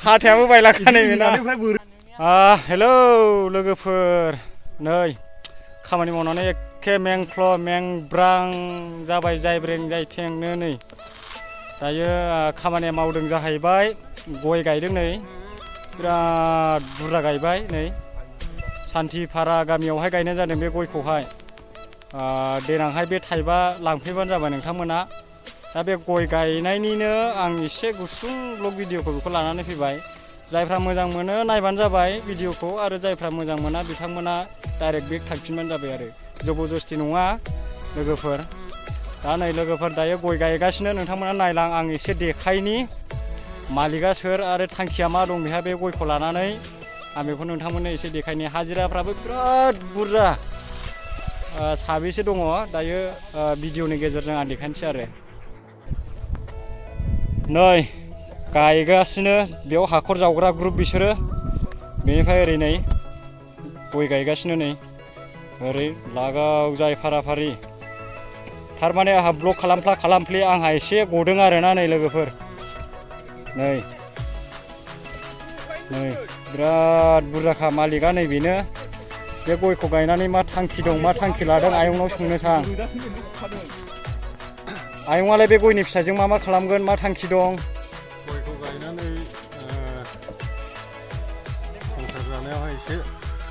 हाथायाबो बायलाखानाय बेना हेलौ लोगोफोर नै खामानि मावनानै एखे मेंख्ल' मेंब्रां जाबाय जायब्रें जायथेंनो नै दायो खामानिया मावदों जाहैबाय गय गायदों नै बिराद बुरजा गायबाय नै सान्थिफारा गामियावहाय गायनाय जादों बे गयखौहाय देनांहाय बे थाइबा लांफैबानो जाबाय नोंथांमोना दा बे गय गायनायनिनो आं एसे गुसुं ब्लग भिडिअखौ बेखौ लानानै फैबाय जायफ्रा मोजां मोनो नायबानो जाबाय भिडिअखौ आरो जायफ्रा मोजां मोना बिथांमोना डाइरेक्ट बेक थांफिनबानो जाबाय आरो जबरदस्ति नङा लोगोफोर दा नै लोगोफोर दायो गय गायगासिनो नोंथांमोना नायलां आं एसे देखायनि मालिकआ सोर आरो थांखिया मा दं बेहा बे गयखौ लानानै आं बेखौ नोंथांमोननो एसे देखायनि हाजिराफ्राबो बिराद बुरजा साबेसे दङ दायो भिडिअनि गेजेरजों आं देखायनोसै आरो नै गायगासिनो बेयाव हाखर जावग्रा ग्रुप बिसोरो बेनिफ्राय ओरै नै गय गायगासिनो नै ओरै लागाव जाय फाराफारि थारमाने आंहा ब्लग खालामफ्लि आंहा एसे गदों आरोना नै लोगोफोर नै बिराद बुरजाखा मालिकआ नै बेनो बे गयखौ गायनानै मा थांखि दं मा थांखि लादों आयंनाव सोंनोसां आयंआलाय बे गयनि फिथाइजों मा खालामगोन मा थांखि दं गयखौ गायनानै संसार जानायावहाय एसे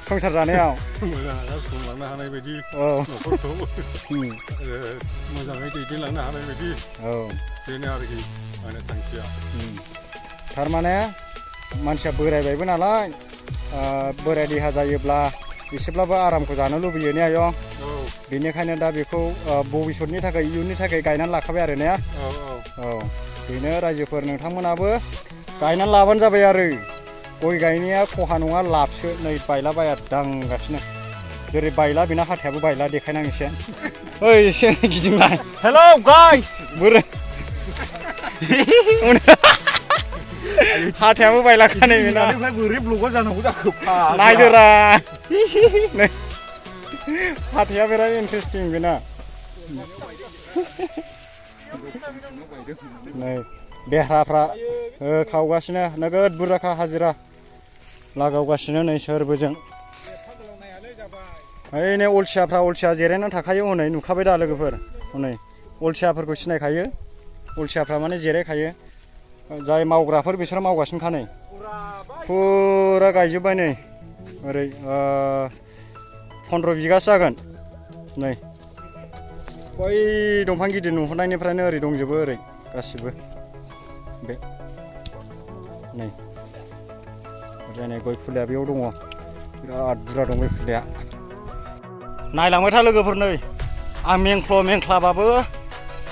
संसार जानायाव मोजां खुंलांनो हानाय बायदि न'खरखौ मोजाङै दैदेनलांनो हानाय बायदि बेनो आरोखि आंनि थांखिया थारमाने मानसिया बोरायबायबो नालाय बोराय देहा जायोब्ला एसेब्लाबो आरामखौ जानो लुबैयो ने आयं बेनिखायनो दा बेखौ भबिष्यतनि थाखाय इयुननि थाखाय गायनानै लाखाबाय आरो ने बेनो रायजोफोर नोंथांमोनाबो गायनानै लाबानो जाबाय आरो गय गायनाया खहा नङा लाबसो नै बायला बाया दांगासिनो जेरै बायला बेना हाथायाबो बायला देखायनां एसे ओइ एसे गिदिंनाय हेलौ गाइस बोरै हाथायाबो बायलाखानाय बेना बोरै ब्लगाव जानांगौ जाखो नायदोरा नै हाथाया बिराद इन्टारेस्टिं बेना नै बेह्राफ्रा खावगासिनो नोगोद बुरजाखा हाजिरा लागावगासिनो नै सोरबोजों ओइ नै अलसिया जिरायनानै थाखायो हनै नुखाबाय दा लोगोफोर हनै अलसियाफोरखौ सिनायखायो अलसियाफ्रा माने जिरायखायो जाय मावग्राफोर बिसोर मावगासिनोखा नै फुरा गायजोब्बाय नै ओरै 15 बिगासो जागोन नै बै दंफां गिदिर नुहुरनायनिफ्रायनो ओरै दंजोबो ओरै गासिबो बे नै ओरै नै गय फुलिया बेयाव दङ बिराद बुरजा दं गय फुलिया नायलांबाय था लोगोफोर नै आं मेंख्लाबाबो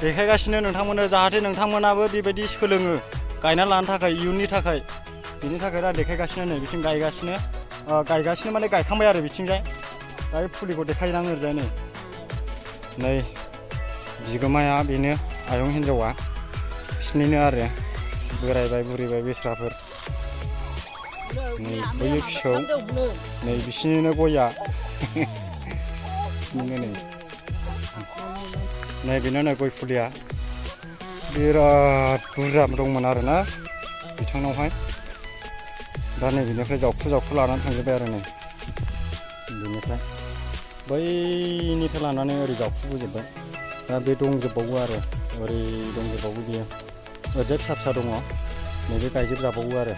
देखायगासिनो नोंथांमोननो जाहाथे नोंथांमोनाबो बेबायदि सोलोङो गायनानै लानो थाखाय इयुननि थाखाय बेनि थाखाय दा देखायगासिनो नै बिथिं गायगासिनो माने गायखांबाय आरो बिथिंजाय दायो फुलिखौ देखायनां ओरैजाय नै बिगोमाया बेनो आयं हिन्जावा बिसिनिनो आरो बोरायबाय बुरैबाय बेस्राफोर नै बैयो फिसौ नै बिसिनिनो गया नै बेनो नै गय फुलिया बिराद बुरजा दंमोन आरोना बिथांनावहाय दा नै बिनिफ्राय जावखु लानानै थांजोब्बाय आरो नै बिनिफ्राय बैनिफ्राय लानानै ओरै जावखुबोजोब्बाय दा बे दंजोबबावो आरो ओरै दंजोबबावो बियो ओरैजाय फिसा दङ नैबे गायजोबजाबावो आरो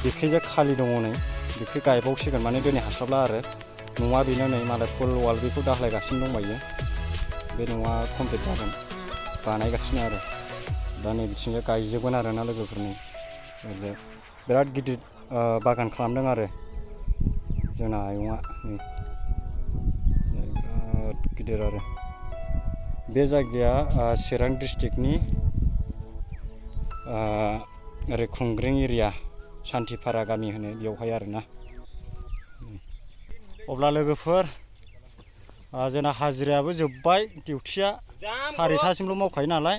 बेखैजाय खालि दङ नै बेखै गायबावसिगोन माने दिनै हास्लाबला आरो न'आ बेनो नै मालाय फुल वाल बेखौ दाख्लायगासिनो दंबायो बे न'आ कमप्लिट जागोन बानायगासिनो आरो दा नै बिथिंजाय गायजोबगोन आरो ना लोगोफोरनि ओरैजाय बिराद गिदिर बागान खालामदों आरो जोंना आयंआ नै बिराद गिदिर आरो बे जायगाया चिरां डिस्ट्रिक्टनि ओरै खुंग्रिं एरिया सान्थिफारा गामि होनो बेयावहाय आरोना अब्ला लोगोफोर जोंना हाजिरायाबो जोब्बाय डिउटिया 4टासिमल' मावखायो नालाय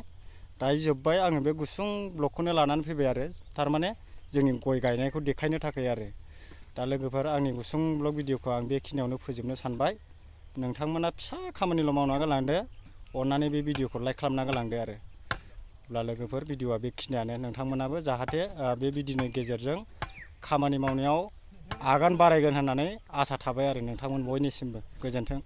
दायो जोब्बाय आङो बे गुसुं ब्लगखौनो लानानै फैबाय आरो थारमाने जोंनि गय गायनायखौ देखायनो थाखाय आरो दा लोगोफोर आंनि गुसुं ब्लग भिडिअखौ आं बेखिनियावनो फोजोबनो सानबाय नोंथांमोना फिसा खामानिल' मावना गालांदो अननानै बे भिडिअखौ लाइक खालामना गालांदो आरो अब्ला लोगोफोर भिडिअआ बेखिनियानो नोंथांमोनाबो जाहाथे बे भिडिअनि गेजेरजों खामानि मावनायाव आगान बारायगोन होननानै आसा थाबाय आरो नोंथांमोन बयनिसिमबो गोजोन्थों।